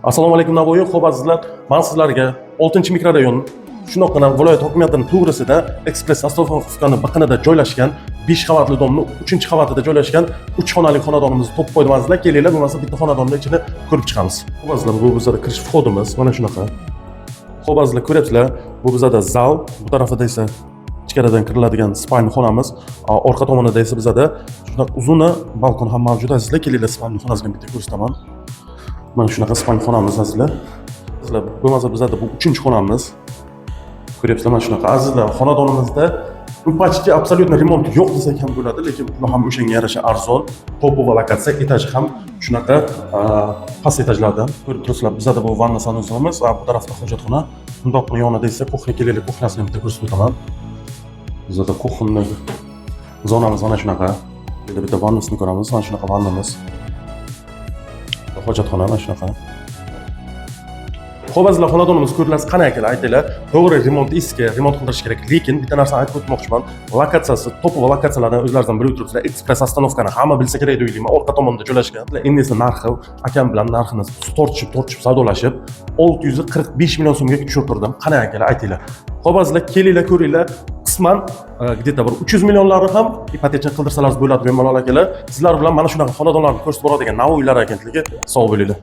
Assalomu alaykum, Navoiy. Xo'p, azizlar, man sizlarga 6 mikrorayon, shundoqqina viloyat hokimiyatining to'g'risida, ekspress остановка ni biqinida joylashgan 5 qavatli дом ni 3 qavatida joylashgan 3 xonali xonadonimizni topib qo'ydim, azizlar. Kelinglar, bo'lmasa bitta xonadonni ichini ko'rib chiqamiz. Xo'p, azizlar, bu bizada kirish вход imiz mana shunaqa. Xo'p, azizlar, ko'ryapsizlar, bu bizada zal, bu tarafida esa ichkaridan kiriladigan спальный xonamiz, orqa tomonida esa bizada shunaqa uzun balkon ham mavjud, azizlar. Kelinglar, спальный xonasini bitta ko'rsataman. Mana shunaqa спальный xonamiz, azizlar. Azizlar, bo'lmasa bizada bu uchinchi xonamiz. Ko'ryapsizlar, mana shunaqa, azizlar, xonadonimizda bu почти абсолютно remont yo'q desak ham bo'ladi, lekin puli ham o'shanga yarasha arzon, топовый lokatsiya, etaji ham shunaqa past etajlardan. Ko'rib turibsizlar, bizada bu vanna санузел imiz, bu tarafda hojatxona, bundoq yonida esa кухня. Kelinglar, кухня sini bitta ko'rsatib o'taman. Bizada кухонный zonamiz mana shunaqa. Bu yerda bitta vannasini ko'ramiz, mana shunaqa vannamiz. Hojatxona mana shunaqa. Xo'p, azizlar, xonadonimiz ko'rilasi qanday, akalar, aytinglar. To'g'ri, remont eski, remont qildirish kerak, lekin bitta narsani aytib o'tmoqchiman. Lokatsiyasi топовый lokatsiyalardan, o'zlaringizdan bilib turibsizlar, ekspress остановка ni hamma bilsa kerak deb o'ylayman. Orqa tomonda joylashgan. Endi esa narxi, akam bilan narxini tortishib, tortishib, savdolashib 645 million so'mga tushirtirdim. Qanday, akalar, aytinglar. Xo'p, azizlar, kelinglar, ko'ringlar. Qisman где-то bir 300 millionlarni ham ipoteka qildirsalaringiz bo'ladi bemalol, akalar. Sizlar bilan mana shunaqa xonadonlarni ko'rsatib boradigan Navoiylar agentligi. Sog' bo'linglar.